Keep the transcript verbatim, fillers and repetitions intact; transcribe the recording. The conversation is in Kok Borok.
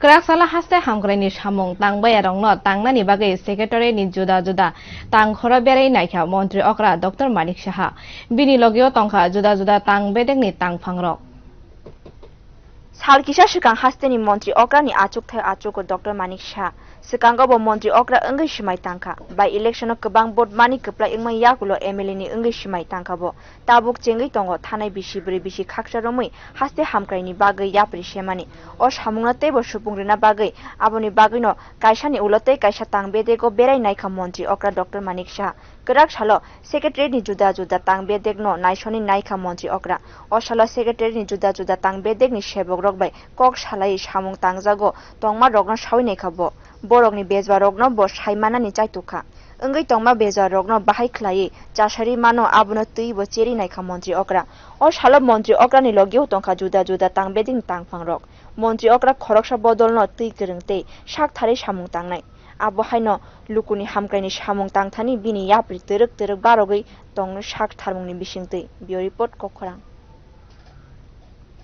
Kwraksala haste hamkraini samung tangbayarokno tangnani bagwi secretary ni juda juda tangkhoro berai naikha montri okra Doctor Manik Saha. Bini logeo tongkha juda juda tang bedekni tangphangrok. Sal kisa swkang hasteni montri okrani achukthai achugo Doctor Manik Saha. Swkango bo montri okra wngwi swmai tangkha. By election-o kwbang vote mani kwplai wngmani yagulo M L A ni wngwi swmai tangkha bo. Tabuk chengwi tongo thanai bisi bwrwi bisi khaksa romwi haste hamkraini bagwi yapri semani. O samungno teibo supung rwna bagwi, aboni bagwino kaisani ulo tei kaisa tang bedego berai naikha montri okra Doctor Manik Saha. Kwrak salo secretary ni juda juda tang bedekno naisoni naikha montri okra. O salo secretary ni juda juda tang bedekni sebokrok bai kok salai samung tangjago tongmarokno sawi naikha bo. Borokni bejbarokno bo sai manani chaitukha. Wngwi tongma bejbarokno bahai khlaiwi chasari mano, abono twibo cheri naikha montri okra. O salo montri okrani logio tongkha juda juda tang bedekni tangphangrok. Montri okra khoroksa bodolno twi kwrwng tei sak tharwi samung tangnai. Abo haino lukuni hamkraini samung tangthani bini yapri twrwk twrwk barogwi tongno sak tharmungni bisingtwi. Bureau Report, Kokkhorang.